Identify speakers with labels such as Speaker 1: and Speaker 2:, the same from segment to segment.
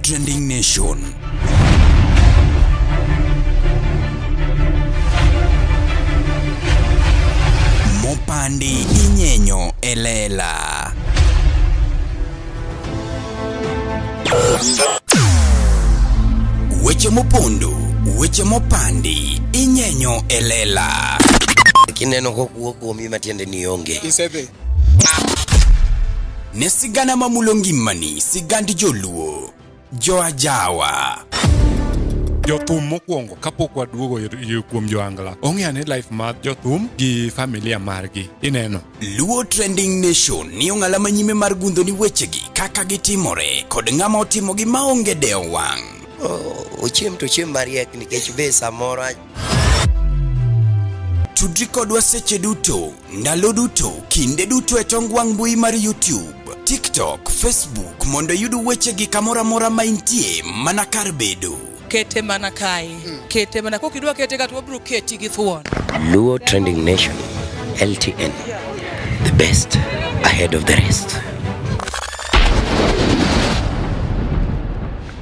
Speaker 1: Trending Nation. Mopandi inyenyo e lela. Weche mopondo, weche mopandi inyenyo e lela.
Speaker 2: Kineno kokuo kuomi matiende ni onge.
Speaker 3: Isedhi.
Speaker 1: Ne sigana mamulo ngimani, sigand joluo, joajawa.
Speaker 3: Jothum mokwongo kapok waduogo kuom joangla ong'e ane life mar jothum gi familia margi ineno.
Speaker 1: Luo Trending Nation ni ong'ala manyime mar gundho ni wechegi kaka gitimore kod ng'ama otimogi maonge dewo wang'.
Speaker 2: Ochiem to ochiem mariek nikech be samoro
Speaker 1: Tudri kodwa seche duto, ndalo duto, kinde duto e tong wang' mbui mar YouTube, TikTok, Facebook mondo iyud wechegi kamoro amora ma intie mana kar bedo.
Speaker 4: Kete mana kae. Kete mana kokidwa kete ka to wabiro keti gi thuon.
Speaker 2: Luo Trending Nation, LTN, the best ahead of the rest.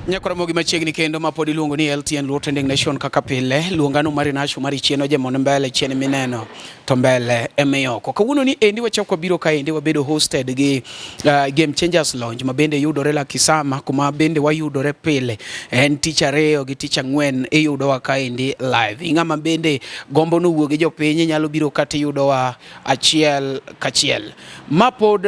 Speaker 5: Nyakora machiegni kendo ma pod iluongo ni LTN Luo Trending Nation kaka pile luongano mari nasho mari chien ojemon mbele chien mineno to mbele emiyoko. Kawuono ni endi wachako wabiro ka endi wabedo hosted gi Game Changers Lounge ma bende yudore la Kisama kuma bende wayudore pile. En tich ariyo gi tich ang'wen iyudowa ka endi live. Ing'ama bende gombo nowuo gi jopiny inyalo biro kata iyudowa achiel kachiel. Ma pod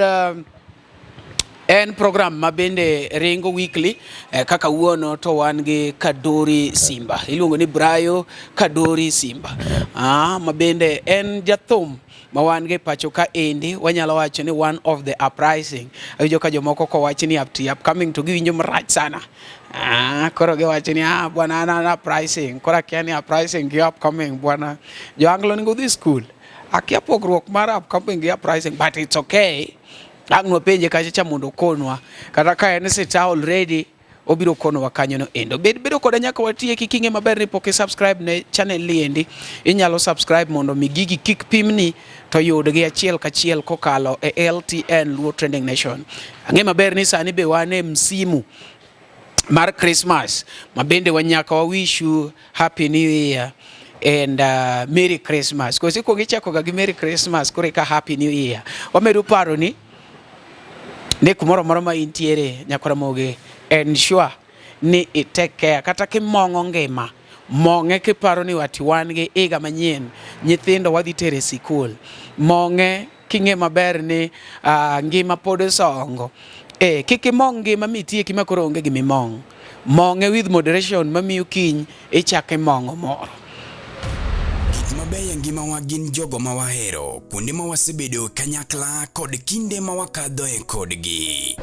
Speaker 5: en program ma bende ringo weekly kaka wuono to wan gi Kadori Simba iluongo ni Brayo Kadori Simba ma bende en jathum ma wan gi pacho ka endi wanyalo wacho ni one of the uprising. Awinjo ka jomoko kowacho ni upcoming to giwinjo marach sana. Koro giwacho ni bwana an uprising koro akia ni uprising gi upcoming bwana jo Anglo onego dhi school akia pogruok mar upcoming gi uprising but it's okay. Ang' nwapenje kacha cha mondo okonwa kata ka en sita already obiro konowa kanyo no endo. Bed bedo koda nyaka watieki king'e maber ni pok i subscribe ne channel ni endi inyalo subscribe mondo mi gigi kik pimni to yudgi achiel kachiel kokalo e LTN Luo Trending Nation. Ang'e maber ni sani be wan e msimu mar Christmas ma bende wanyaka wa wish you happy new year and Merry Christmas. Kosi kuongo ichako ga gi Merry Christmas koro eka Happy New Year. Wamedo paro ni kumoro amora ma intiere nyakwara moge ensure ni i take care kata kimong'o ngima mong'e kiparo ni wati wan gi higa manyien nyithindo wadhi tere sikul mong'e king'e maber ni ngima pod osongo kik imong ngima mitieki ma koro onge gimimong mong'e with moderation mamiyo kiny ichako imong'o moro.
Speaker 1: Gik mabeyo e ngimawa gin jogo ma wahero, kuonde ma wasebedo kanyakla kod kinde ma wakadhoe kodgi.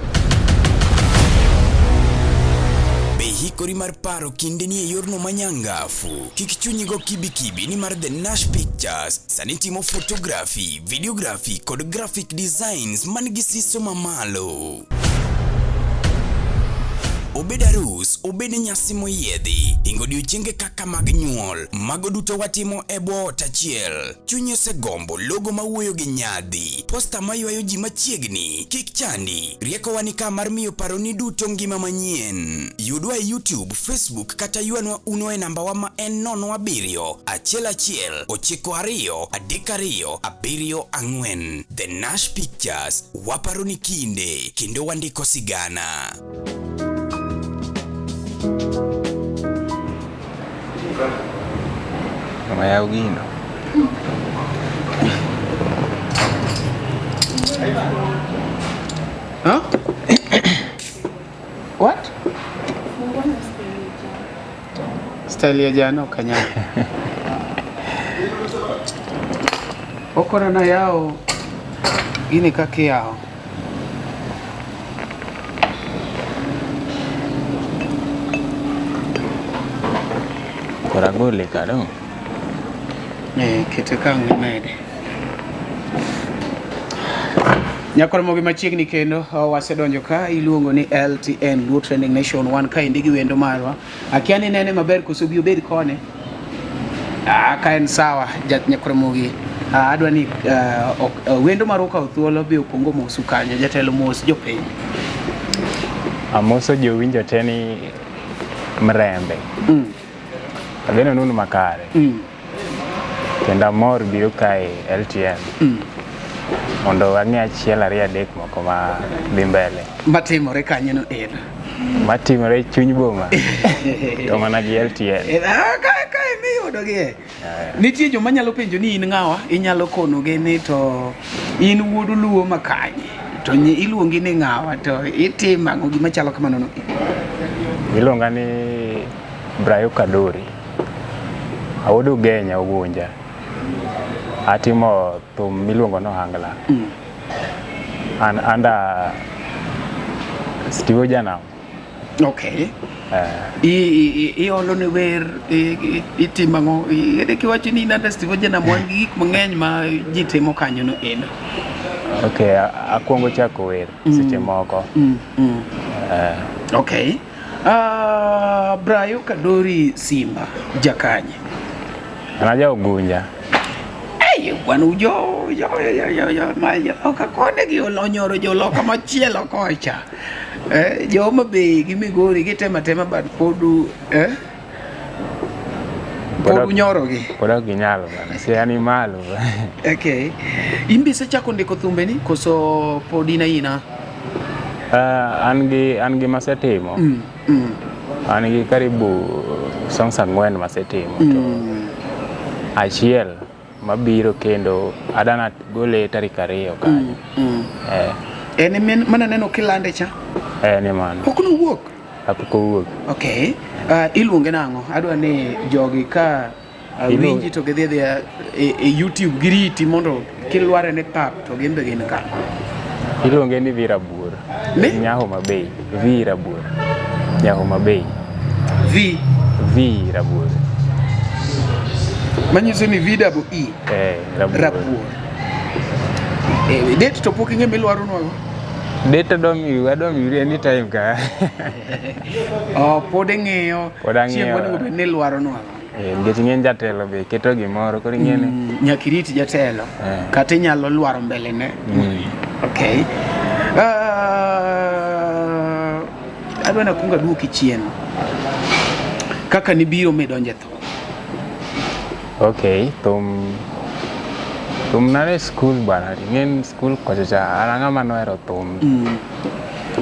Speaker 1: Be ihikori mar paro kindeni e yorno manyangafu? Kik chunyi go kibikibi nimar The Nash Pictures sani timo photography, videography kod graphic designs man gi siso mamalo. Obed arus, obed nyasi moyiedhi, hingo odiochienge kaka mag nyuol, mago duto watimo e bwo ot achiel. Chunyi osegombo logo mawuoyo gi nyadhi, posta maywayo ji machiegni, kik chandi, riekowa ni ka mar miyo paroni duto ngima manyien. Yudwa e YouTube, Facebook kata ywanwa uno e nambawa ma en 07 11 92 32 74. The Nash Pictures, waparo ni kinde kendo wandiko sigana.
Speaker 6: Oyaw gino.
Speaker 5: Huh? What? Style ya jana ok anyal. Okona na yawo gini kaka iyawo.
Speaker 6: Koro agole ka dong'.
Speaker 5: Kete ka ang' imede. Nyakoromogi machiegni kendo wasedonjo ka iluongo ni LTN Luo Trending Nation wan kaendi gi wendo marwa. Akia ni nene maber koso bi obed kone. Ka en sawa jat Nyakoromogi. Adwa ni wendo marwa okaw thuolo bi okuongo mosu kanyo jatelo mos jopiny.
Speaker 6: Amoso jowinjo te ni mrembe. Ageno nun makare. Kendo amor biro kae LTN. Mondo wang'e achiel ariyo adek moko ma dhi mbele.
Speaker 5: Matimore kanyo no ero.
Speaker 6: Matimore e chuny boma. To mana gi LTN.
Speaker 5: Ah, kae miyudogie. Nitie joma nyalo penjo ni in ng'awa, inyalo konogi ni to in wuod Luo ma kanye, to iluongi ni ng'awa, to itimo ang'o, gima chalo kamano no.
Speaker 6: Iluonga ni Brayo Kadori. Awuod Ugenya Ugunja. Atimo thum miluongo ni Ohangla. An under Steve Janam.
Speaker 5: Okay. Iolo ne wer, itimo ang'o? Ere kiwacho ni in under Steve Janam, wan gi gik mang'eny ma ji timo kanyo no endo.
Speaker 6: Okay, akwongo chako wer seche moko.
Speaker 5: Okay. Brayo Kadori Simba, jakanye?
Speaker 6: An aja Ugunja.
Speaker 5: Ei, bwana ujo jo jo jo jo ma jo kone gi olonyoro joloka machielo kocha. Jo Homa Bay gi Migori gitemo atema but pod pod unyorogi.
Speaker 6: Pod ok ginyal bana. Siaya ni malo.
Speaker 5: Okay. In be isechako ndiko thumbeni koso pod in aina?
Speaker 6: An gi masetimo. An gi karibu songs 4 masetimo. To achiel mabiro kendo adana gole tarik 2 kanyo.
Speaker 5: En mana neno kilande cha?
Speaker 6: Ni mano.
Speaker 5: Pok nowuok?
Speaker 6: Kapok owuok.
Speaker 5: Okay. Iluonge nang'o? Adwa ni jogi ka winji to gidhi adhiya e YouTube giriti mondo kilware ne pap to gin be gin ka.
Speaker 6: Iluonge ni Vi Rabuor.
Speaker 5: Ni?
Speaker 6: Nya Homa Bay. Vi Rabuor. Nya Homa Bay.
Speaker 5: V.
Speaker 6: Vi Rabuor.
Speaker 5: Manyiso ni V double E.
Speaker 6: Rabuor.
Speaker 5: Rabuor. Date to pok ing'e milwaro nwago?
Speaker 6: Date adwa miyi anytime ka.
Speaker 5: Oh, pod ing'iyo.
Speaker 6: Pod ang'iyo.
Speaker 5: Chieng' monego bed ni ilwaro nwago.
Speaker 6: Nikech ing'e jatelo be keto gimoro koro ing'e ni
Speaker 5: Nyaka irit jatelo. Kata inyalo lwaro mbele ne. Okay. Adwa nakuongo aduoki chien. Kaka nibiro midonjo e thum.
Speaker 6: Okay, thum nane skul bana, ing'e skul kocha cha an ng'ama nohero thum.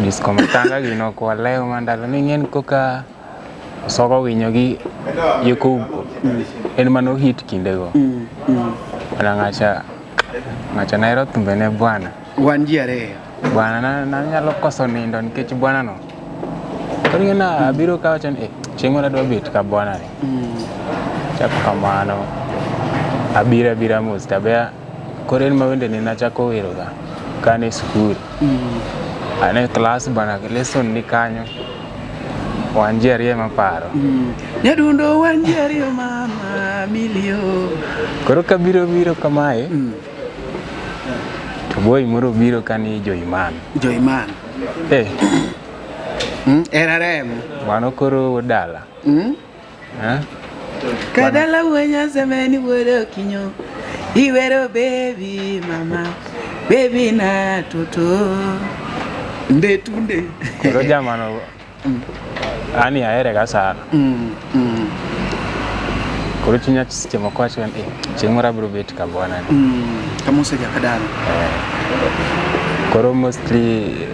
Speaker 6: Disco matanga gi nok walewo ma ndalo ni ing'e koka Soko winyo gi Yoko en mano hit kindego. Bana ng'acha nahero thumbene bwana.
Speaker 5: Wan ji ariyo.
Speaker 6: Bwana nanyalo koso nindo nikech bwana no. Koro ing'e na abiro kawacho ni chieng' moro adwa bet ka bwana ni. Chako kamano. Abiro abira mos tabeya koro en ma wende ne nachako wero ga ka an e skul. An e klas bana lesson ni kanyo. Wan ji ariyo ema paro.
Speaker 5: Nyadundo wan ji ariyo mama milio.
Speaker 6: Koro kabiro biro kamae, to boy moro biro ka ni Joiman.
Speaker 5: Joiman. Era remo.
Speaker 6: Mano koro dala.
Speaker 5: Kadala wuonya semeni wuodo kinyo. Iwero baby mama. Baby na toto. Nde tunde.
Speaker 6: Koro jamano ani ahere ga sana. Koro chunya seche moko wacho ni chieng' moro abiro bet ka bwana ni.
Speaker 5: Kamusa jakadala.
Speaker 6: Koro mostly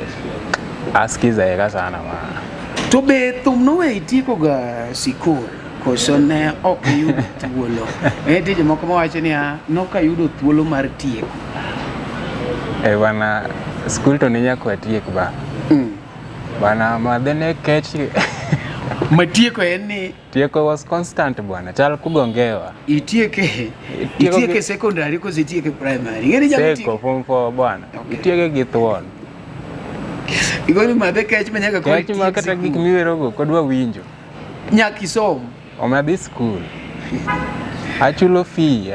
Speaker 6: askiza ga sana ma.
Speaker 5: To be thum nowe itieko ga sikul koso ne ok iyudo thuolo? Nitie jomoko mawacho niya, nok ayudo thuolo mar tieko.
Speaker 6: Bana skul to ne nyaka watiek ba. Bana madhe ne kech.
Speaker 5: Matieko en ni
Speaker 6: Tieko was constant bwana, chal kugongewa.
Speaker 5: Itieke secondary koso itieke primary? Ing'e ni nyalo
Speaker 6: Seko form 4 bwana. Itieke gi thuon.
Speaker 5: Igoni madhe kech ma nyaka koro
Speaker 6: Kech ma
Speaker 5: itiek
Speaker 6: kata gik
Speaker 5: sikul.
Speaker 6: miwerogo kodwa winjo.
Speaker 5: Nyaka isom.
Speaker 6: Omiyo adhi skul. Achulo fee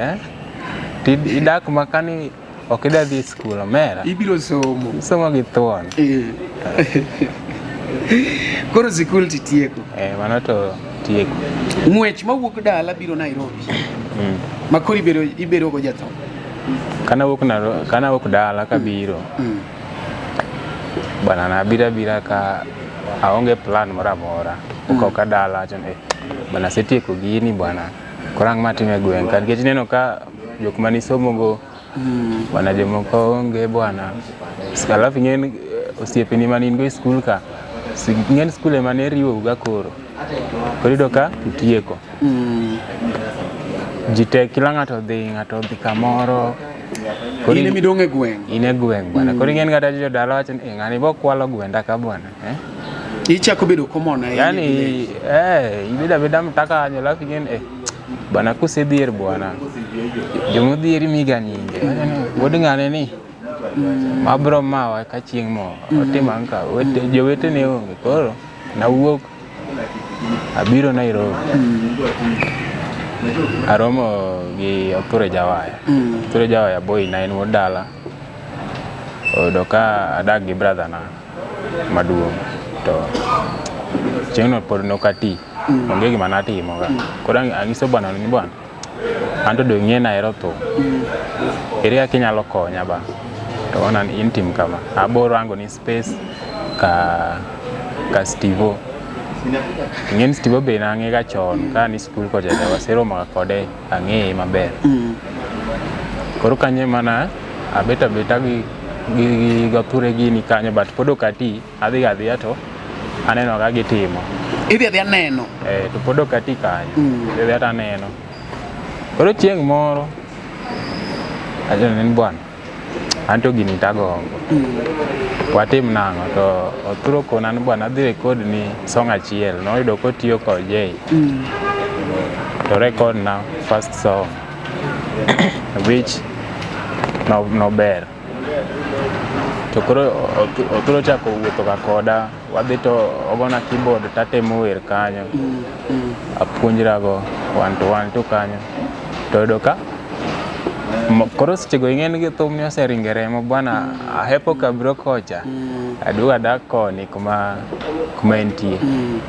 Speaker 6: Idak makani ok idwa dhi skul omera.
Speaker 5: Ibiro somo.
Speaker 6: Isomo gi thuon.
Speaker 5: Koro sikul titieko.
Speaker 6: Mano to tieko.
Speaker 5: Ng'wech mawuok dala biro Nairobi. Ma koro ibedo go jathum.
Speaker 6: Kana wuok dala kabiro. Bana nabiro abira ka Aonge plan moro amora. Koka dala awacho ni, "Eh, bana asetieko gini bwana. Koro ang' matimo e gweng' ka?" Nikech ineno ka jok manisomogo bwana jomoko onge bwana. Alafu ing'e ni osiepeni mane in go e skul ka, ing'e ni skul ema ne riwou ga koro. Koro iyudo ka utieko. Ji te kila ng'ato odhi, ng'ato odhi kamoro. Koro
Speaker 5: In emidong' e gweng'.
Speaker 6: In e gweng' bwana. Koro ing'e ni kata jodala wacho ni, "Eh, ng'ani bo kwalo gwenda ka bwana." Eh?
Speaker 5: Ichako bedo common ahinya.
Speaker 6: Yani ibedo abeda mtaka kanyo alafu ing'e ni bwana kusedhier bwana. Jomodhier imiga nyinge. Wacho ni, Wuod ng'ane ni mabro mawa ka chieng' mo otimo ang'o ka jowetene onge koro nawuok abiro Nairobi aromo gi Othure Jawaya. Othure Jawaya boy na en wuod dala oyudo ka adak gi brother na maduong' to chieng'no pod nok ati onge gima natimo ga koro ang'iso bwana ni bwana an to dong' ing'e nahero thum ere kaka inyalo konya ba to ona ni in tim kama abo rango ni space ka Stivo ing'e ni Stivo be nang'e ga chon ka ni skul kocha to waseromo ga kode ang'eye maber koro kanyo mana abet abeta gi Othure gini kanyo but pod ok ati adhi ga adhiya to aneno ka gitimo.
Speaker 5: Idhi adhiya neno.
Speaker 6: To pod ok ati kanyo. Adhi adhiya to aneno. Koro chieng' moro awacho ni bwana an to gini tagombo. Watim nang'o? To Othuro okona ni bwana adhi record ni song achiel. Noyudo kotiyo kod Jay. To record na first song which nober. To koro Othuro ochako wuotho ga koda, wadhi to ogona keyboard tatemo wer kanyo. Apuonjra go 1 to 1 2 kanyo. To oyudo ka koro sechego ing'e ni thum ni oseringo e remo bwana ahepo kabro kocha. Aduogo adak koni kuma entie.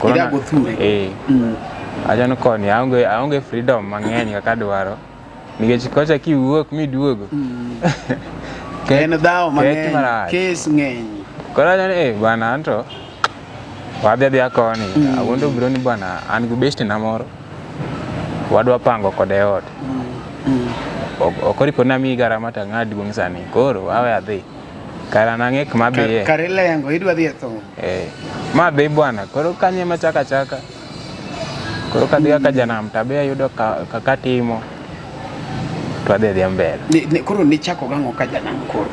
Speaker 6: Koro
Speaker 5: Idak Othure?
Speaker 6: Awacho ni koni aonge freedom mang'eny kaka adwaro. Nikech kocha kiwuok miduogo.
Speaker 5: En dhawo mang'eny, kes ng'eny.
Speaker 6: Koro awacho ni bwana anto wadhi adhiya koni. Awuondo bro ni bwana an gi besti na moro. Wadwa pango kode ot. Ok oripo ni amiyi garama to ang'a duong' sani. Koro awe adhi. Kara nang'e kuma adhiye.
Speaker 5: Kar ilengo idwa dhi e thum.
Speaker 6: Ma dhi bwana. Koro kanyo ema chako achaka. Koro kadhi kaka janam to abe ayudo kaka atimo to adhi adhiya mbele.
Speaker 5: Koro nichako gang'o ka janam koro?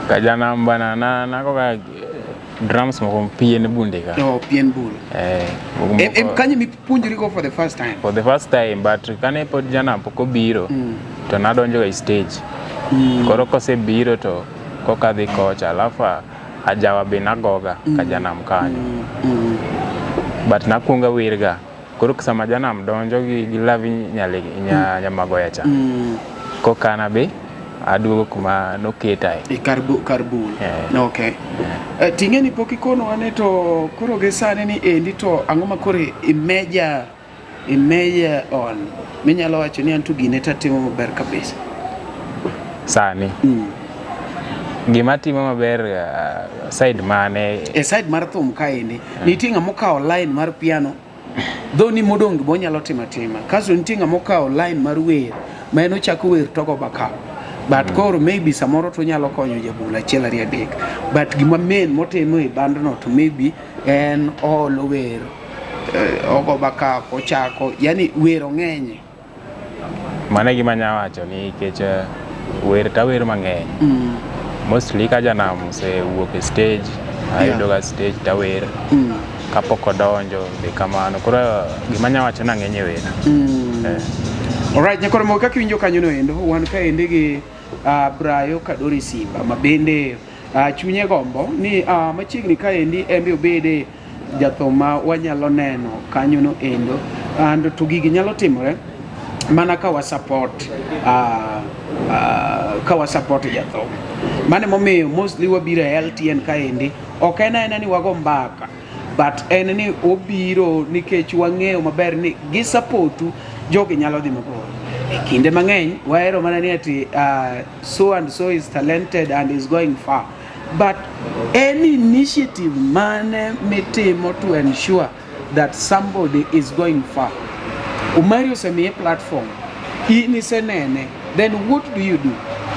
Speaker 6: Ka janam bana nago ga drums moko pien bunde ka.
Speaker 5: Oh, pien bul.
Speaker 6: Moko
Speaker 5: Kanyo mipuonjri go for the first time?
Speaker 6: For the first time, but kane pod janam pok obiro to nadonjo e stage. Koro kosebiro to koka adhi kocha alafu ajawa be nagoga ka janam kanyo. But nakuongo awer ga. Koro sama janam donjo gi Lavi Nyamagoya cha. Koka an be aduogo kuma noketae.
Speaker 5: E kar bul. Okay. Ting'e ni pok ikonowa ni to koro gi sani ni endi to ang'o ma koro imeja on minyalo wacho ni an to gine tatimo maber kabisa.
Speaker 6: Sani. Gima timo maber side mane?
Speaker 5: E side mar thum kaendi. Nitie ng'ama okawo line mar piano. Dho ni modong' bo nyalo timo atima. Kasto nitie ng'ama okawo line mar wer ma en ochako wer togo backup. But koro maybe samoro to onyalo konyo jabul achiel ariyo adek. But gima main motimo e bandno to maybe en oolo wer, ogo backup, ochako, yani wer ong'enye.
Speaker 6: Mano e gima anya wacho nikech wer tawer mang'eny. Mostly ka janam osewuok e stage, ayudo ga stage tawer. Kapok odonjo be kamano. Koro gima anya wacho ni ang'eny e wer.
Speaker 5: Alright, nyakoro mo kaka iwinjo kanyo no endo, wan kaendi gi Brayo Kadori Simba ma bende chunye gombo ni machiegni kaendi en be obede jathum ma wanyalo neno kanyo no endo. And to gigi nyalo timore mana ka wa support ka wa support jathum. Mano emomiyo mostly wabiro e LTN kaendi, ok en aena ni wago mbaka, but en ni obiro nikech wang'eyo maber ni gi supportu jogi nyalo dhi mabor. E kinde mang'eny wahero mana ni ati so and so is talented and is going far. But any initiative mane mitimo to ensure that somebody is going far. Omari osemiye platform, in isenene, then what do you do?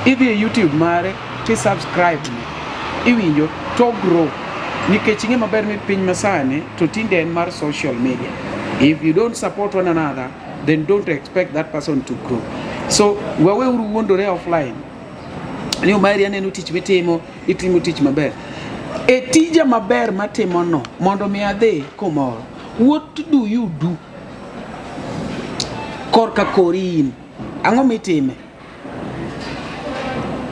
Speaker 5: Idhi e YouTube mare ti subscribe ne, iwinjo to grow. Nikech ing'e maber ni piny masani to tinde en mar social media. If you don't support one another, then don't expect that person to grow. So waweuru wuondore offline ni Omari aneno tich mitimo, itimo tich maber. E tija maber matimono mondo mi adhi kumoro, what do you do? Korka kori in, ang'o mitime?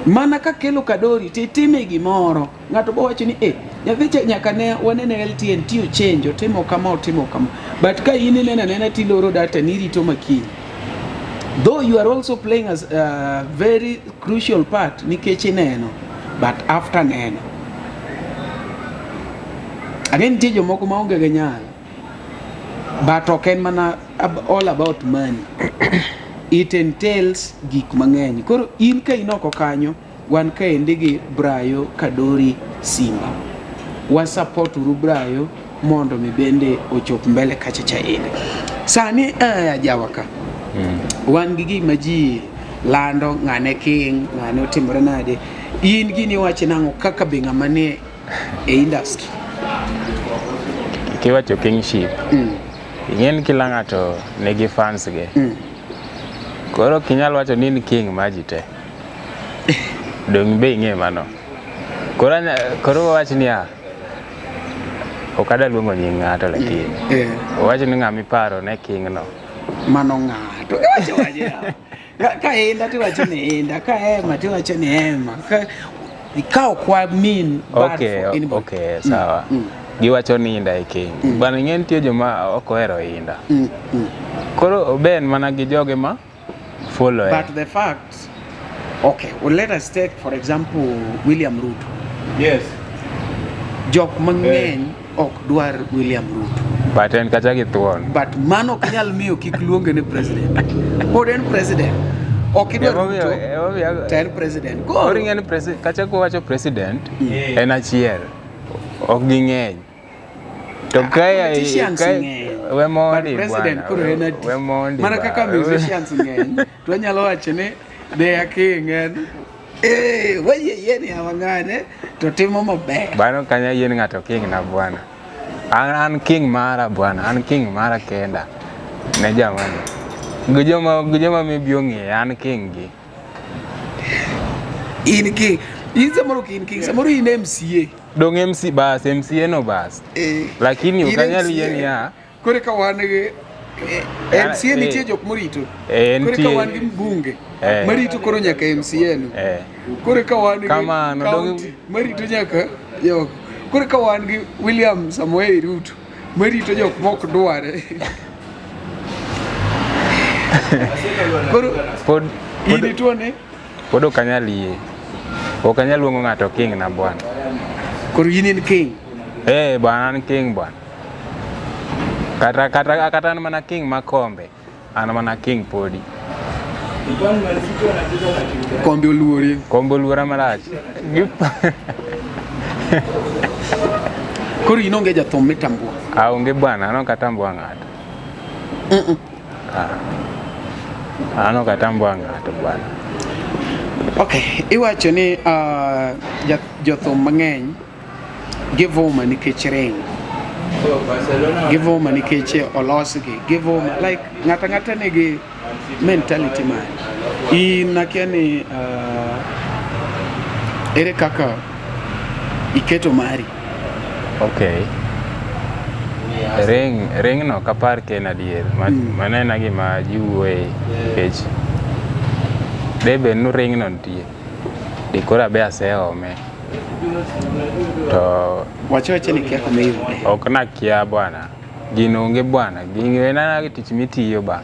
Speaker 5: Mana ka kelo kadori titime gimoro, ng'ato bo wacho ni eh, nyathi cha nyaka ne wanene LTN ti ochange, otimo kama otimo kama. But ka in ineno anena tiloro data ni irito makiny. Though you are also playing a very crucial part nikech ineno, but after neno. Ang'e nitie jomoko maonge gi nyalo, but ok en mana all about money. It entails gik mang'eny. Koro in ka in oko kanyo, wan kaendi gi Brayo Kadori Simba. Wa support uru Brayo mondo mi bende ochop mbele kacha cha ende. Sani ajawa ka. Wan gi gima ji lando ng'ane king, ng'ane otimore nade. In gini iwacho nang'o kaka be ng'ama nie e industry?
Speaker 6: Kiwacho kingship, ing'e ni kila ng'ato nigi fans ge. Koro ok inyal wacho ni in king mar ji te. Dong' be ing'e mano. Koro koro wawach niya, ok adwa luongo nying ng'ato lakini. Wawach ni ng'ama iparo ne king no.
Speaker 5: Mano ng'ato. Iwacho wacho yawa. Ka inda tiwacho ni inda, ka ema tiwacho ni ema. Ka ok wa mean bad for anybody.
Speaker 6: Okay, sawa. Giwacho ni inda e king. Bana ing'e nitie joma ok ohero inda. Koro oben mana gi joge ma follow.
Speaker 5: But the fact, okay, well, let us take for example William Ruto.
Speaker 3: Yes.
Speaker 5: Jok mang'eny ok dwar William Ruto.
Speaker 6: But en kacha gi thuon.
Speaker 5: But mano ok nyal miyo kik luonge ni president. Pod en president. Ok idwar Ruto, to en president.
Speaker 6: Koro ing'e ni kacha kowacho president, en achiel. Ok ging'eny. To kae
Speaker 5: Politicians ng'eny.
Speaker 6: we mondi
Speaker 5: But president
Speaker 6: bwana,
Speaker 5: koro en adi.
Speaker 6: we mondi
Speaker 5: Mana kaka
Speaker 6: bwana.
Speaker 5: musicians ng'eny, to wanyalo wacho ni their king en wayie yie ni awang'ane to timo maber.
Speaker 6: Bano kanya yien ng'ato king na bwana. An king mara bwana, an king mara kenda. Ne jamani. Gi joma maybe ong'eya, an king gi.
Speaker 5: In king. In samoro ok in king, samoro in MCA.
Speaker 6: Dong MC bas, MCA no bas. Lakini
Speaker 5: In
Speaker 6: ok anyal
Speaker 5: MCA.
Speaker 6: yie niya.
Speaker 5: Koro ka wan gi MCA nitie jok morito. Koro ka wan gi mbunge marito koro nyaka MCA no. Koro ka wan gi county marito nyaka jok. Koro ka wan gi William Samoei Ruto marito jok mok dware. Koro
Speaker 6: pod
Speaker 5: in ituone?
Speaker 6: Pod ok anyal yie. Ok anyal luongo ng'ato king na bwana.
Speaker 5: Koro in in king?
Speaker 6: Bwana an king bwana. Kata an mana king makombe. An mana king podi.
Speaker 5: Kombe oluori.
Speaker 6: Kombe oluora marach.
Speaker 5: Koro in onge jathum mitambua?
Speaker 6: Aonge bwana, an ok atambua ng'ato. An ok atambua ng'ato bwana.
Speaker 5: Okay, iwacho ni jothum mang'eny givuma nikech ring. Givuma nikech olosgi. Givuma like ng'ato ang'ata nigi mentality mare. In akia ni ere kaka iketo mari?
Speaker 6: Okay. Ring no kapar ken adier. Mano en gima ji wuoye nikech debe nu ring no nitie. Dikoro abe aseome. To
Speaker 5: wacho wacho ni kia kuma iyude.
Speaker 6: Ok nakia bwana. Gino onge bwana. Gino en ana tich mitiyo ba.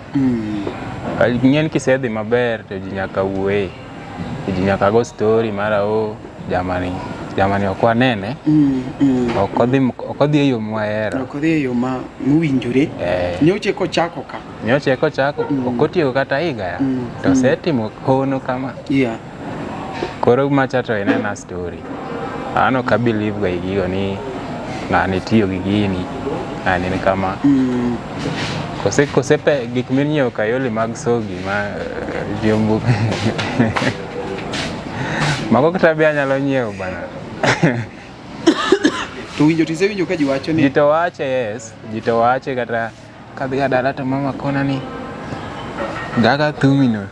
Speaker 6: Ing'e ni kisedhi maber to ji nyaka wuoye. Ji nyaka go story mara o jamani. Jamani ok wanene. Ok odhi e yo mwahero.
Speaker 5: Ok odhi e yo ma mowinjore. Nyoche kochako ka.
Speaker 6: Nyoche kochako, ok otieko kata higa ya. To osetimo hono kama. Koro macha to inena story. An ok a believe ga e gigo ni ng'ani tiyo gi gini, ng'ani ni kama. Kose kose pe gik minyiewo Kayole mag sogi ma jombo mago kata be anyalo nyiewo bana.
Speaker 5: To winjo tisewinjo ka ji wacho ni
Speaker 6: Ji to wache yes, ji to wache kata kadhi ga dala to mama kona ni gaga thumi no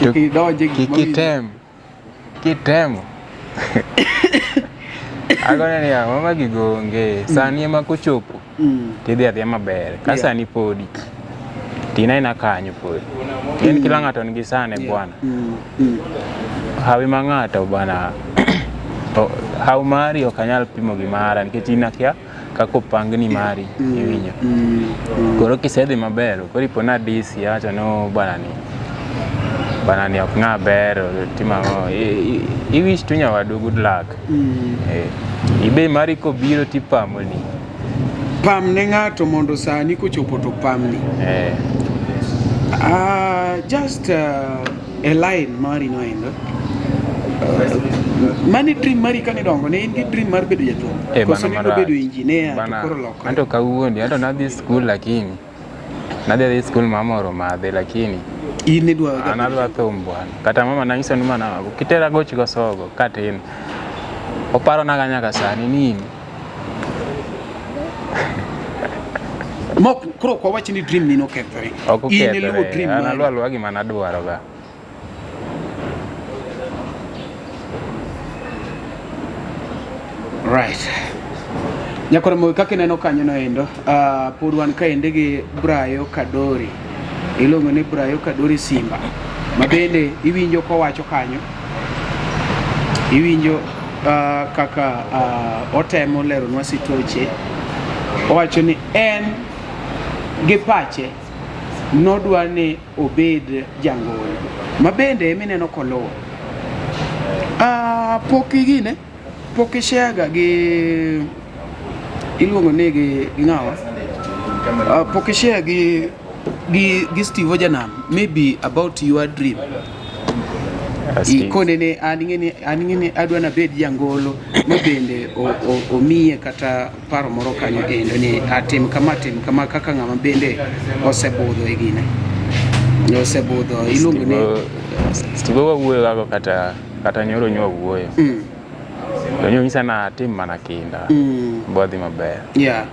Speaker 5: to kik idonje gik
Speaker 6: kik
Speaker 5: mawinjo.
Speaker 6: item kitemo agone niya mama gigo onge sani ema kochopo tidhi adhiya maber ka sani podi tinaina kanyo podi en kila ng'ato nigi sane bwana hawi ma ng'ato bwana haw mari ok anyal pimo gi mara nikech in akia kaka opangni mari iwinjo koro kisedhi maber koro ipo na disi awacho ni "Oh, bwana ni bwana ni ok ng'a ber timo ang'o I wish tu nyawadu good luck. Eh, ibe mari kobiro tipamoni.
Speaker 5: Pam ne ng'ato mondo sani kochopo to pamni.
Speaker 6: Eh.
Speaker 5: Just a line mari no endo. Mane dream mari kane dongo ne in gi dream mar bedo jathum?
Speaker 6: Eh,
Speaker 5: Koso
Speaker 6: bana
Speaker 5: ne idwa
Speaker 6: marach.
Speaker 5: bedo engineer to
Speaker 6: Bana,
Speaker 5: koro lokore?
Speaker 6: Anto kawuondi, anto nadhi skul lakini nadhi adhi skul mama oromadhe lakini
Speaker 5: In idwa
Speaker 6: an adwa thum bwana. Kata mama nanyiso ni mana kitera goch gosogo katin. Oparonaga nyaka sani ni in.
Speaker 5: Mok koro ok wawach ni dream ni nokethore.
Speaker 6: Ok
Speaker 5: In iluwo
Speaker 6: okethore.
Speaker 5: dream
Speaker 6: An
Speaker 5: mari.
Speaker 6: aluwo aluwa gima nadwaroga.
Speaker 5: Right. Nyakoro moyo kaka ineno kanyo no endo, pod wan kaende gi Brayo Kadori. Iluongo ni Brayo Kadori Simba. Ma bende iwinjo kowacho kanyo. Iwinjo kaka otemo leronwa sitoche. Owacho ni en gi pache nodwa ni obed jangolo. Ma bende emineno koluwo. Pok igine? Pok ishare ga gi iluongo ni gi ng'awa? Pok ishare gi Steve Ojanam maybe about your dream. Ikone ni an ing'e an ing'e ni adwa nabed jangolo ma bende omiye kata paro moro kanyo endo ni atim kama tim kama kaka ng'ama bende osebudho e gine. Osebudho iluongo ni
Speaker 6: Steve wawuoyo gago kata nyoro nyo wuoyo. To nyo nyisa na atim mana kinda. Bodhi maber.
Speaker 5: Yeah.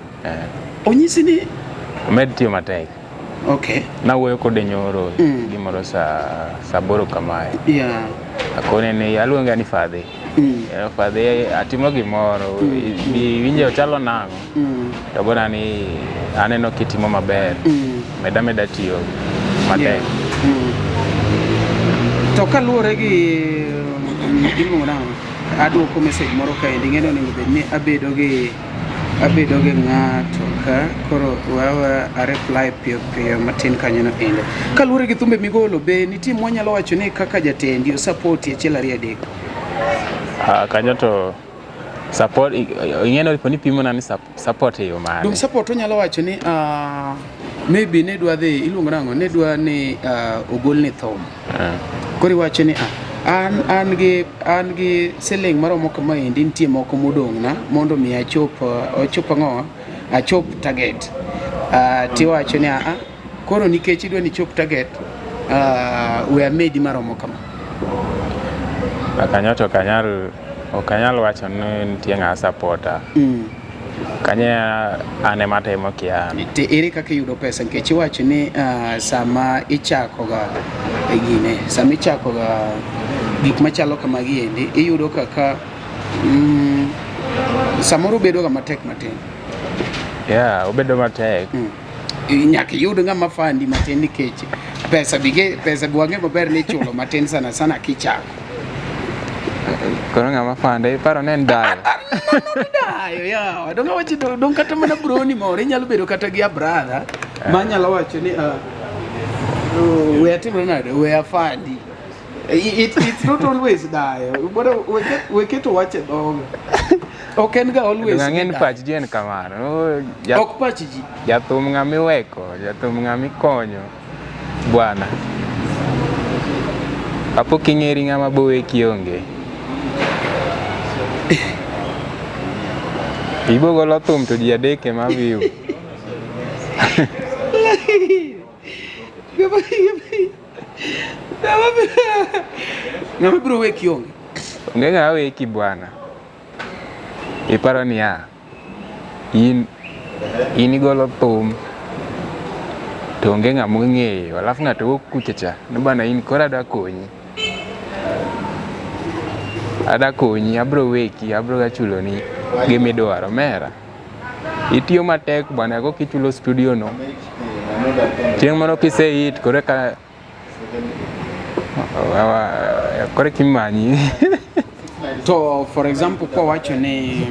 Speaker 5: Onyisi ni
Speaker 6: omed tiyo matek.
Speaker 5: Okay.
Speaker 6: Nawuoyo kode nyoro gimoro saa 8 kamae.
Speaker 5: Yeah.
Speaker 6: Akone ni aluonga ni fadhi. Fadhi atimo gimoro. Iwinjo ochalo nang'o? To gona ni aneno kitimo maber. Meda meda tiyo matek.
Speaker 5: Yeah. To kaluwore gi iluongo nang'o? Aduoko message moro kaendi ing'e ni onego bed ni abedo gi ng'ato ka koro wewe a reply piyo piyo matin kanyo no endo. Kaluwore gi thumbe migolo be nitie mwanyalo wacho ni kaka jatendi osapoti 1 2 3?
Speaker 6: Kanyo to support ing'e ni ni pimo na ni support e yo mane?
Speaker 5: Dong support onyalo wacho ni maybe ne dwa dhi iluongo nang'o ne dwa ni ogol ni thum. Koro iwacho ni an gi siling maromo kama endi nitie moko modong'na mondo mi achop ochop ang'o achop target. Tiwacho ni koro nikech idwa ni chop target we amedi maromo kama.
Speaker 6: Kanyo to ok anyal wacho ni nitie ng'a supporter. Kanyo an ema atimo kia.
Speaker 5: Te ere kaka iyudo pesa nikech iwacho ni sama ichako ga gine, sama ichako ga gik machalo kamagi endi iyudo kaka samoro bedo ga matek matin.
Speaker 6: Yeah, obedo matek.
Speaker 5: Nyaka iyud ng'ama fandi matin nikech pesa bige pesa wang'e maber ni ichulo matin sana sana kichako.
Speaker 6: Koro ng'ama fande iparo ni en dayo.
Speaker 5: Dayo yawa, dong awacho dong kata mana broni moro inyalo bedo kata gi a brother ma nyalo wacho ni we atimre nade we afandi. It's not always dayo. Bwana we keto wach e dhoga. Ok en ga always.
Speaker 6: Ng'e ni pach ji en kamano.
Speaker 5: Ok pach ji.
Speaker 6: Jathum ng'ama iweko, jathum ng'ama ikonyo. Bwana. Kapok ing'eri ng'ama bowe kionge. Ibo golo thum to ji adek ema view.
Speaker 5: Ng'ama biro weki onge.
Speaker 6: Onge ng'ama weki bwana. Iparo niya, in in igolo thum to onge ng'ama ong'eyo, alafu ng'ato wuok kucha cha ni bwana in koro adwa konyi. Adwa konyi, abro weki, abro ga chuloni gimidwaro omera. Itiyo matek bwana koka ichulo studio no. Chieng' moro kise hit koro eka koro eka imanyi.
Speaker 5: To for example kwa wacho ni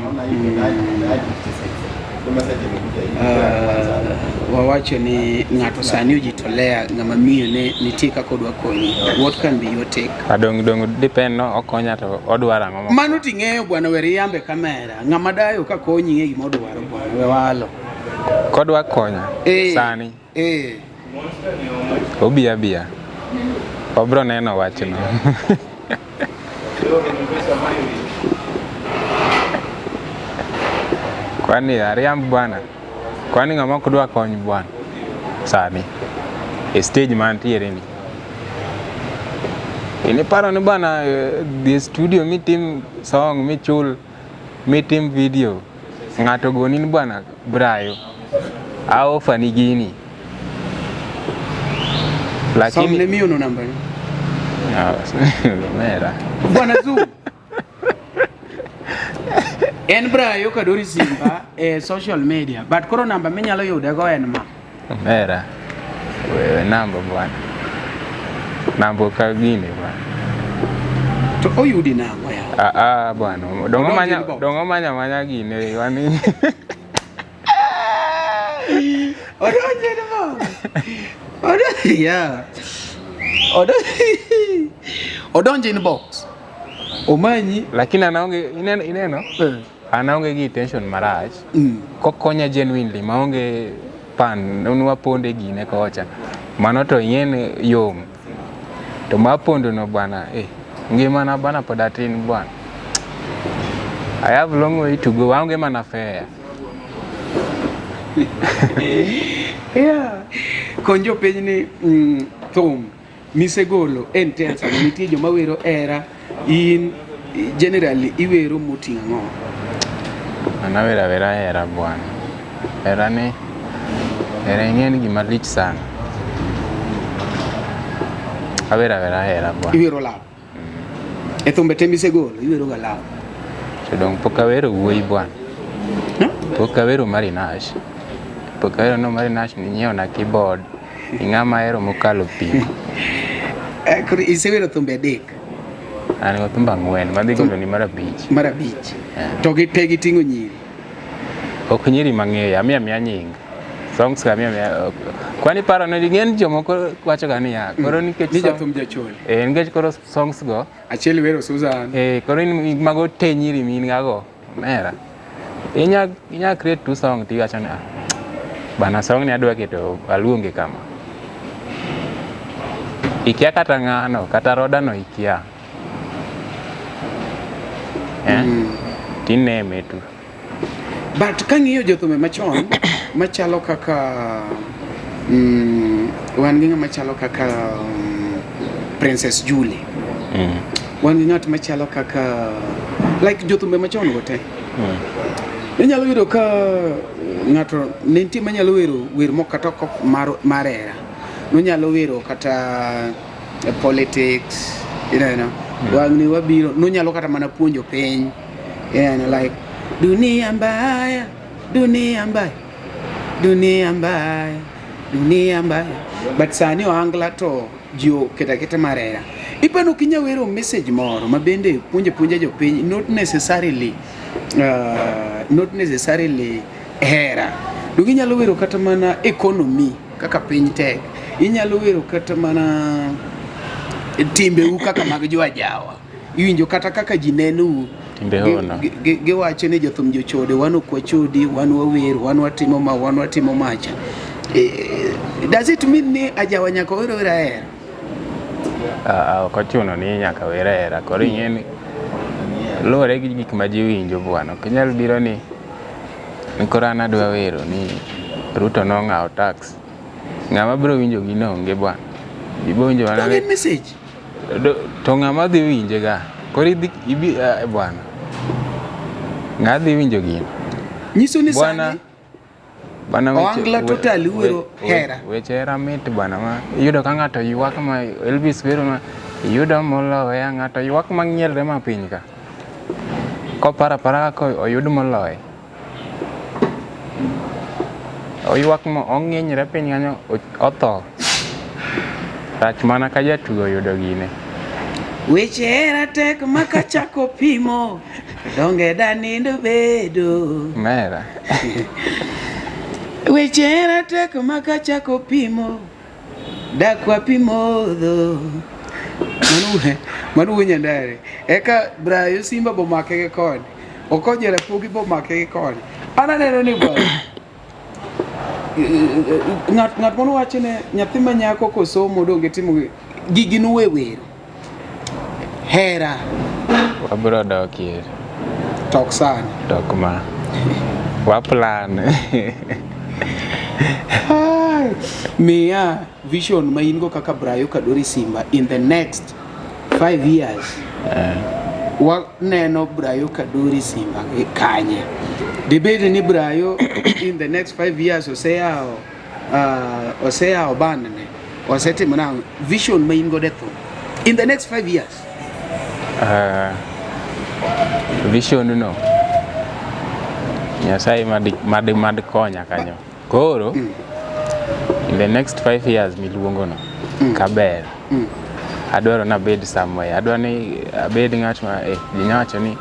Speaker 5: wawacho ni ng'ato sani ojitolea ng'ama miyo ne nitie kaka odwa konyi. What can be your take?
Speaker 6: Adong' dong' depend no okonya to odwaro ang'o mo.
Speaker 5: Mano ting'eyo bwana wer iyambe kamera. Ng'ama dayo ka konyi ng'e gima odwaro bwana we walo.
Speaker 6: Kodwa konya sani obi abiya. Wabro neno wachno. Kwani ariamb bwana? Kwani ng'ama ok dwa kony bwana? Sani e stage mantiere ni. Iniparo ni bwana dhi e studio mitim song michul mitim video ng'ato goni ni bwana Brayo a offer ni gini.
Speaker 5: Som ne miyo no namba ni.
Speaker 6: Ah, omera.
Speaker 5: Bwana Zuu. En Brayo Kadori Simba e social media but koro namba minyalo yude go en ma.
Speaker 6: Omera. Wewe namba bwana. Namba ka gini bwana.
Speaker 5: To oyudi nang'o ya?
Speaker 6: Ah ah bwana. Dongo
Speaker 5: Odonjo
Speaker 6: manya
Speaker 5: inbox.
Speaker 6: dongo manya manya gini wani.
Speaker 5: Odonjo inbox. Odonjo yeah. Odonjo Odonjo inbox. Omanyi.
Speaker 6: Lakini anaonge ineno ineno anaonge gi intention marach. Kokonya genuinely maonge pan nwaponde gine kocha. Mano to ing'e yom. To mapondo no bwana eh ngimana bana pod atin bwana. I have long way to go. Aonge mana fare.
Speaker 5: Yeah. Kony jopiny ni thum misegolo en tel sama nitie joma wero era in generally iwero moting'o ang'o?
Speaker 6: An awero awera hera bwana. Hera ni hera ing'e ni gima lich sana. Awero awera hera bwana.
Speaker 5: Iwero love. E thumbe te misegolo iwero ga love.
Speaker 6: To dong pok awero wuoyi bwana. Pok awero Marinash. Pok awero no Marinash ni nyiewo na keyboard. Ing'ama ahero mokalo pimo.
Speaker 5: Koro isewero thumbe adek.
Speaker 6: An go thumbe ang'wen madhi golo ni mar abich.
Speaker 5: Mar abich. To gi te giting'o nyiri.
Speaker 6: Ok nyiri mang'eyo, amiyo amiya nying. Songs ka amiyo amiya. Kwani paro ni ng'eny jomoko wacho ga niya, koro nikech
Speaker 5: Ni jathum jachol.
Speaker 6: Eh, nikech koro songs go.
Speaker 5: Achiel wero Susan.
Speaker 6: Eh, koro in mago te nyiri min gago. Omera. Inya create two song tiwacho ni ah, bana song ni adwa keto aluonge kama. Ikia kata ng'ano, kata roda no ikia. Eh? Tineme tu.
Speaker 5: But kang'iyo jothumbe machon machalo kaka wan gi ng'ama chalo kaka Princess Julie. Wan gi ng'at machalo kaka like jothumbe machon go te. Inyalo yudo ka ng'ato ne nitie manyalo wero wer moko kata ok mar hera. Nonyalo wero kata politics, ineno. Wang'ni wabiro, nonyalo kata mana puonjo piny. Ineno like dunia mbaya, dunia mbaya, dunia mbaya, dunia mbaya. But sani ohangla to ji oketo aketa mar hera. Ipano ok inyal wero message moro ma bende puonjo puonja jopiny, not necessarily hera. Donge inyalo wero kata mana economy kaka piny tek. Inyalo wero kata mana timbeu kaka mag jo ajawa. Iwinjo kata kaka ji nenou.
Speaker 6: Timbe hono.
Speaker 5: Giwacho ni jothum jochode, wan ok wachodi, wan wawer, wan watimo ma, wan watimo macha. Does it mean ni ajawa nyaka wer wer ahera?
Speaker 6: Ok ochuno ni nyaka wer hera. Koro ing'e ni luwore gi gik ma ji winjo bwana. Ok inyal biro ni Ni koro an adwa wero ni Ruto nong'awo tax. Ng'ama biro winjo gino onge bwana. Ji biro winjo mana
Speaker 5: Donge en message?
Speaker 6: To ng'ama dhi winje ga? Koro idhi ibi bwana. Ng'a dhi winjo gino?
Speaker 5: Nyiso ni
Speaker 6: Bwana
Speaker 5: sani
Speaker 6: bwana weche
Speaker 5: Ohangla totally wero hera.
Speaker 6: Weche hera mit bwana ma iyudo ka ng'ato ywak ma Elvis wero ma iyudo moloya ng'ato ywak ma ng'ielre ma piny ka. Koparo apara kaka oyud moloye. Oywak ma ong'inyre piny kanyo otho. Rach mana ka jatugo oyudo gine.
Speaker 5: Weche hera tek ma kachako pimo donge danindo bedo.
Speaker 6: Mera.
Speaker 5: Weche hera tek ma kachako pimo dakwa pi modho. Mano mano wuo Nyandare. Eka Brayo Simba bomake gi koni. Okonyo Rapogi bomake gi koni. An aneno ni bwana ng'at ng'at moro wacho ne nyathi ma nyako kosomo donge timo gigi nuwe wero. Hera
Speaker 6: Wabiro dok ir.
Speaker 5: tok sana.
Speaker 6: Dok ma. Wa plan.
Speaker 5: Ai, Miya vision ma in go kaka Brayo Kadori Simba in the next 5 years. Waneno Brayo Kadori Simba gi kanye? Dibed ni Brayo in the next 5 years oseyawo oseyawo band ne osetimo nang'o? Vision ma in godo e thum in the next 5 years.
Speaker 6: Vision no Nyasaye mad, mad, mad konya kanyo. Koro in the next 5 years miluongo no kaber adwaro nabed somewhere. Adwaro ni abed ng'at ma ji nya wacho ni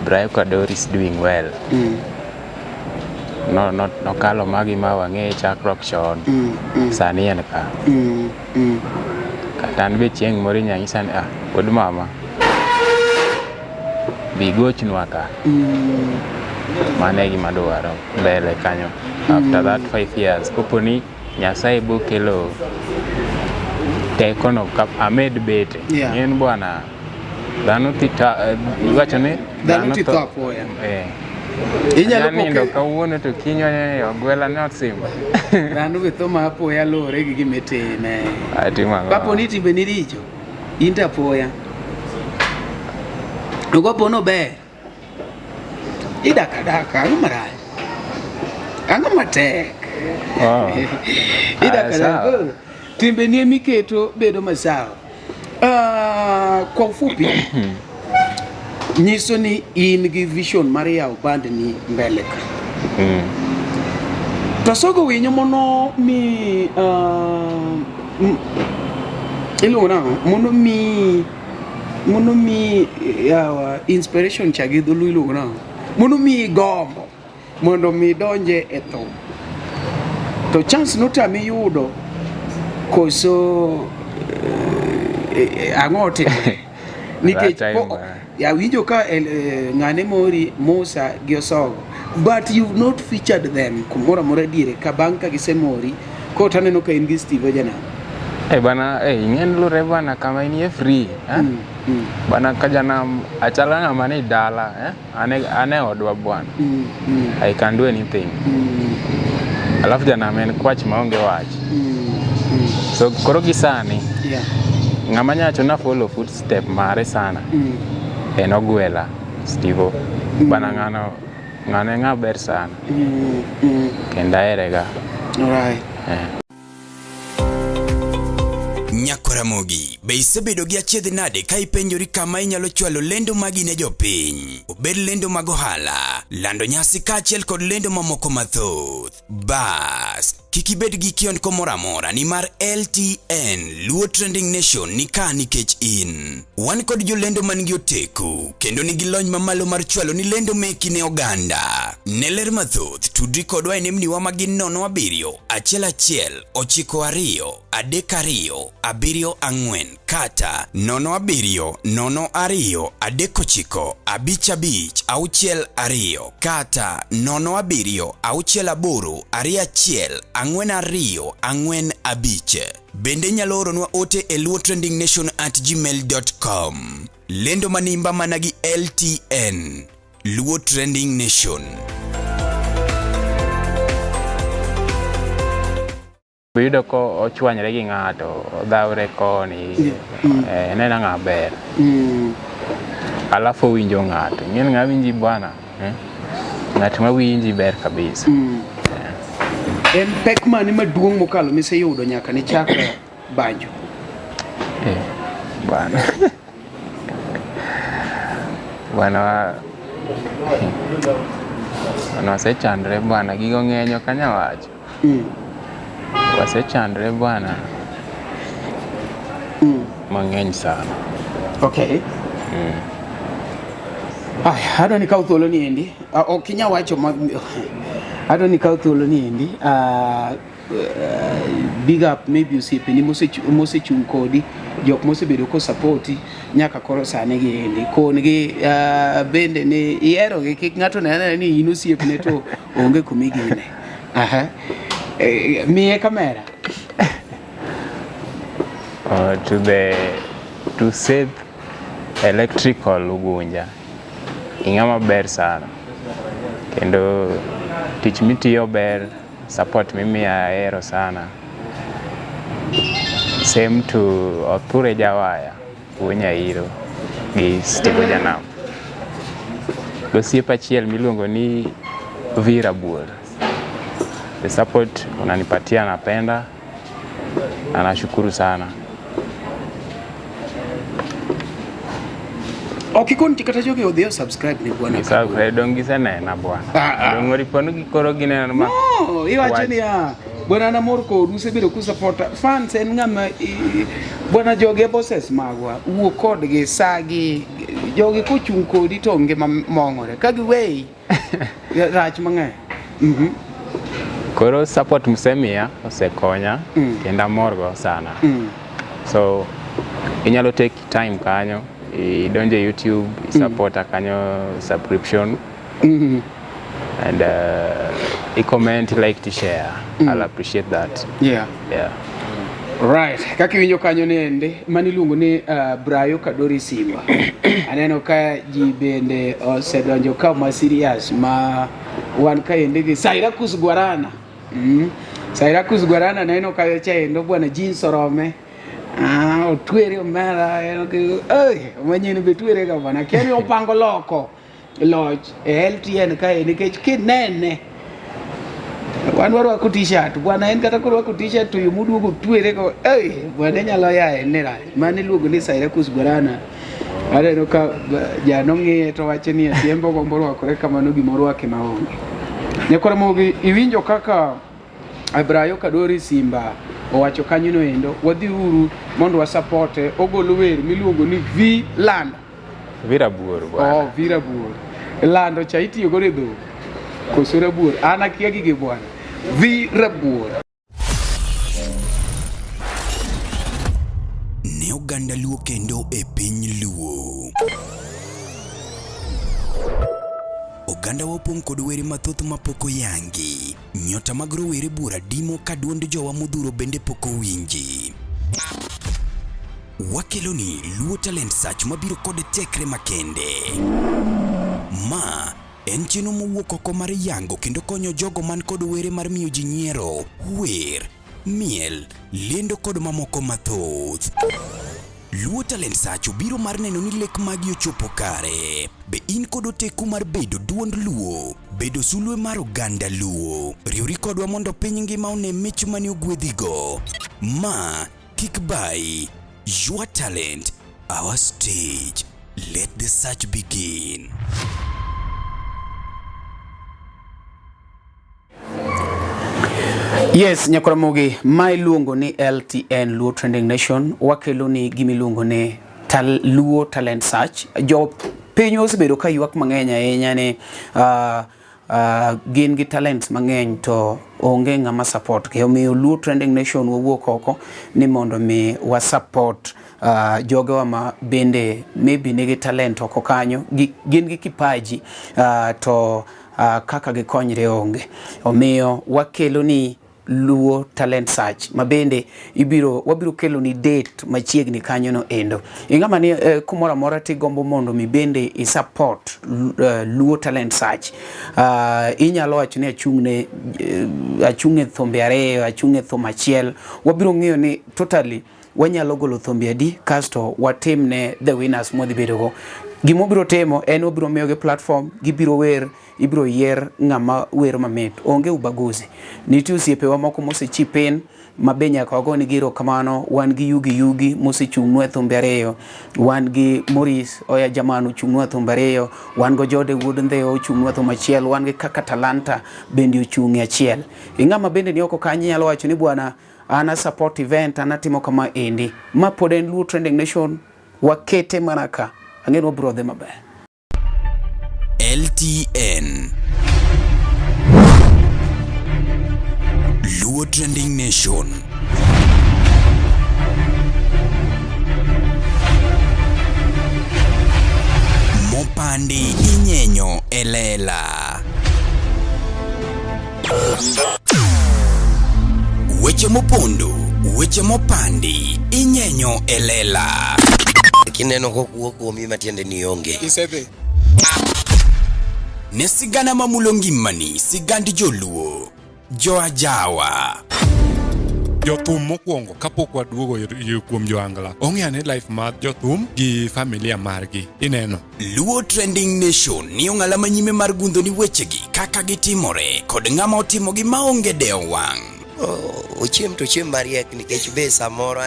Speaker 6: Brayo Kadori is doing well. No, no, nokalo magi ma wang'eye chakruok chon. Sani en ka. Kata an be chieng' moro inya nyisa ni ah, wuod mama bi gochnwa ka. Mano e gima dwaro mbele kanyo. After that 5 years, kopo ni Nyasaye bokelo teko no ka amed bete. En bwana dhano ti ta, iwacho ni
Speaker 5: Dhano ti tho apoya. Inyalo
Speaker 6: Anya nindo
Speaker 5: poke
Speaker 6: kawuono to kiny ogwela ne osimba.
Speaker 5: Dhano be tho ma apoya luwore gi gima itime.
Speaker 6: Atimo ang'o?
Speaker 5: Kapo ni timbeni richo, in to apoya. To kapo ni ober, idak adaka, ang'o marach? Ang'o matek?
Speaker 6: Oh.
Speaker 5: Idak
Speaker 6: Aya,
Speaker 5: adaka.
Speaker 6: sawa.
Speaker 5: Koro, timbeni emiketo bedo masawa. Kwa ufupi, nyiso ni in gi vision mar yawo band ni mbele ka. To sogo winyo mono mi iluongo nang'o? Mono mi yawa inspiration cha gi dholuo iluongo nang'o? Mono mi gombo mondo mi donje e thum. To chance notami yudo koso ang'o otimore? Nikech
Speaker 6: That time,
Speaker 5: awinjo ka ng'ane mori Musa gi Osogo but you've not featured them kumoro amora diere ka bang' ka gisemori koro taneno ka in gi Steve Ojanam.
Speaker 6: Eh bana, ing'e ni lure bana kama inie free, eh? Bana ka janam achalo ng'ama ni dala, eh? Ane odwa bwana. I can do anything. Alafu janam en kwach maonge wach. So koro gi sani, ng'ama nyacho na follow footstep mare sana. En Ogwela, Steve. Bana ng'ano ng'ano en ng'a ber sana. Kendo ahere ga.
Speaker 5: Alright.
Speaker 1: Nyakoramogi, be isebedo gi achiedh nade ka ipenjori kama inyalo chwalo lendo magi ne jopiny? Obed lendo mag ohala, lando nyasi kaachiel kod lendo mamoko mathoth. Bas, kik ibed gi kiondko moro amora nimar LTN Luo Trending Nation ni ka nikech in. Wan kod jolendo man gi oteku kendo nigi lony mamalo mar chwalo ni lendo meki ne oganda. Ne ler mathoth, tudri kodwa e nembniwa ma gin 07 11 92 32 74 kata 07 02 39 55 62 kata 07 68 21 42 45. Bende inyalo oronwa ote e luotrendingnation@gmail.com. Lendo manimba mana gi LTN Luo Trending Nation.
Speaker 6: Iyudo ko ochwanyre gi ng'ato, odhawre koni, eneno ng'a ber. Alafu owinjo ng'ato. Ing'e ni ng'a winji bwana, eh? Ng'at ma winji ber kabisa.
Speaker 5: En pek mane maduong' mokalo miseyudo nyaka nichak banjo?
Speaker 6: Eh, bwana. Bwana bwana wasechandre bwana, gigo ng'eny ok anyal wacho. Wasechandre bwana mang'eny sana.
Speaker 5: Okay. Aya, adwa ni kaw thuolo ni endi. Ah, ok inyal wacho ma adwa ni kaw thuolo ni endi. Ah, big up maybe osiepeni mosechung' kodi, jok mosebedo ko supporti nyaka koro sani gi endi. Kon gi bende ni ihero gi kik ng'ato ne anena ni in osiepne to onge kumigine. Aha. Miye kamera.
Speaker 6: To the to save electrical Ugunja, ing'ama ber sana kendo tich mitiyo ber, support mimiya ahero sana. Same to Othure Jawaya wuo Nyairo gi Steve Janam. Gosiepa achiel miluongo ni Vera Buor. The support unanipatia napenda na nashukuru sana.
Speaker 5: Ok ikon kata jogi odhi o subscribe ne bwana.
Speaker 6: Subscribe dong gisenena bwana.
Speaker 5: Ah, ah.
Speaker 6: Dong oriponu gikoro gineno ma.
Speaker 5: No, iwacho
Speaker 6: Wach.
Speaker 5: niya bwana namor kodu usebedo kusupporta fans en ng'ama bwana jogi e bosses magwa wuo kodgi sagi jogi kochung' kodi to ngima mong'ore ka giweyi rach mang'eny.
Speaker 6: Koro support msemiya osekonya kendo amorgo sana. So inyalo take time kanyo idonje YouTube isupporta kanyo subscription and i comment like to share. I'll appreciate that. Yeah.
Speaker 5: Right, kaka iwinjo kanyo ni endi mano iluongo ni Brayo Kadori Simba. Aneno ka ji bende osedonjo ka ma serious ma wan kaendi gi Cyrus Guarana. Cyrus Guarana neno kayo cha endo bwana jeans orome. Ah, otwere omera en gi oi, manyien be twere ga bwana. Kia ni opango loko loch e LTN kae nikech kinene wan warwako t-shirt bwana en kata korwako t-shirt to yo moduogo twere go ei bwana nyalo yaye ni rach mano iluongo ni Cyrus Guarana aneno ka jano ng'iye to wacho ni ati en be ogombo rwakore kamano gimorwake maonge nyakwar Ramogi iwinjo kaka Brayo Kadori Simba owacho kanyono endo wadhi uru mondo wasapote ogolo wer miluongo ni V Lando
Speaker 6: Vera Buor bwana.
Speaker 5: Oh, V Rabuor. Lando cha itiyo godo e dhok. Koso rabuor. An akia gigi bwana. V Rabuor.
Speaker 1: Ne oganda Luo kendo e piny Luo. Oganda wa opong' kod were mathoth mapok oyangi. Nyota mag rowere buora dimo ka duond jowa modhuro bende pok owinji. Wakeloni Luo Talent Search mabiro kod tekre makende. Ma en chenro mowuok oko mar yango kendo konyo jogo man kod were mar miyo ji nyiero, wer, miel, lendo kod mamoko mathoth. Luo Talent Search obiro mar neno ni lek magi ochopo kare. Be in kod oteku mar bedo duond Luo? Bedo sulwe mar oganda Luo? Riwri kodwa mondo piny ngima one mich mane ogwedhigo. Ma kik bayi. Your talent, our stage. Let the search begin.
Speaker 5: Yes, Nyakwaramogi, ma iluongo ni LTN Luo Trending Nation, wakelo ni gima iluongo ni Luo Talent Search. Jo piny osebedo ka ywak mang'eny ahinya ni gin gi talents mang'eny to onge ng'ama support gi. Omiyo Luo Trending Nation wawuok oko ni mondo mi wa support jogewa ma bende maybe nigi talent oko kanyo, gin gi kipaji to kaka gikonyre onge. Omiyo wakelo ni Luo Talent Search ma bende ibiro wabiro kelo ni date machiegni kanyo no endo. Ing'ama ni kumoro amora tigombo mondo mi bende i support Luo Talent Search. Inyalo wacho ni achung' ne achung' e thumbe ariyo, achung' e thum achiel. Wabiro ng'iyo ni totally wanyalo golo thumbe adi kasto watim ne the winners mwadhi bedogo. Gima wabiro timo en wabiro miyogi platform, gibiro wer, ibiro yier ng'ama wer mamit. Onge ubaguzi. Nitie osiepewa moko mose chip in ma be nyaka wagonegi erokamano. Wan gi Yugi Yugi mosechung'nwa e thumbe ariyo. Wan gi Maurice Oya Jaman ochung'nwa e thumbe ariyo. Wan go Jode Wuod Ndhewa ochung'nwa e thum achiel. Wan gi Kaka Talanta bende ochung' e achiel. Ing'ama bende ni oko kanyo inyalo wacho ni bwana an a support event, an atimo kama endi. Ma pod en Luo Trending Nation, wakete mana ka. Ang'e ni wabiro dhi maber.
Speaker 1: LTN Luo Trending Nation. Mopandi inyenyo e lela. Weche mopondo, weche mopandi, inyenyo e lela.
Speaker 2: Kineno kokuo kuomi matiende ni onge.
Speaker 3: Isedhi.
Speaker 1: Ne sigana mamulo ngimani, sigand joluo, joajawa.
Speaker 3: Jothum mokwongo kapok waduogo kuom joangla ong'e ane life mar jothum gi familia margi ineno.
Speaker 1: Luo Trending Nation ni ong'ala manyime mar gundho ni wechegi kaka gitimore kod ng'ama otimogi maonge dewo wang'.
Speaker 2: Ochiem to ochiem mariek nikech be samoro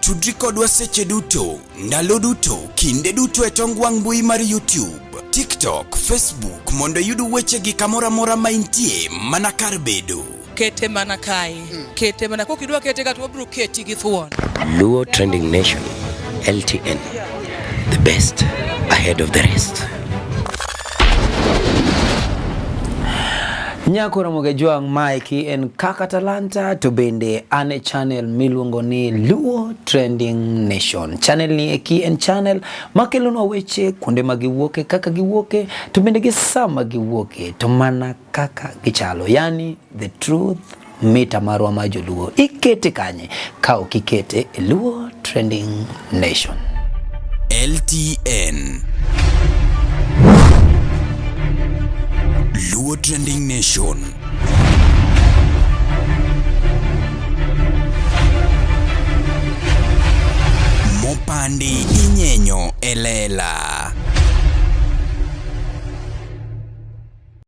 Speaker 1: Tudri kodwa seche duto, ndalo duto, kinde duto e tong wang' mbui mar YouTube, TikTok, Facebook mondo iyud wechegi kamoro amora ma intie mana kar bedo.
Speaker 4: Kete mana kae. Kete mana kokidwa kete ka to wabiro keti gi thuon.
Speaker 2: Luo Trending Nation, LTN, the best ahead of the rest.
Speaker 7: Nyako Ramogi Jwang' maeki en Kaka Talanta to bende an e channel miluongo ni Luo Trending Nation. Channel ni eki en channel makelonwa weche kuonde ma giwuoke, kaka giwuoke, to bende gi sama giwuoke, to mana kaka gichalo. Yani the truth mita marwa ma joluo. Ikete kanye? Ka ok ikete e Luo Trending Nation.
Speaker 1: LTN Luo Trending Nation. Mopandi inyenyo e lela.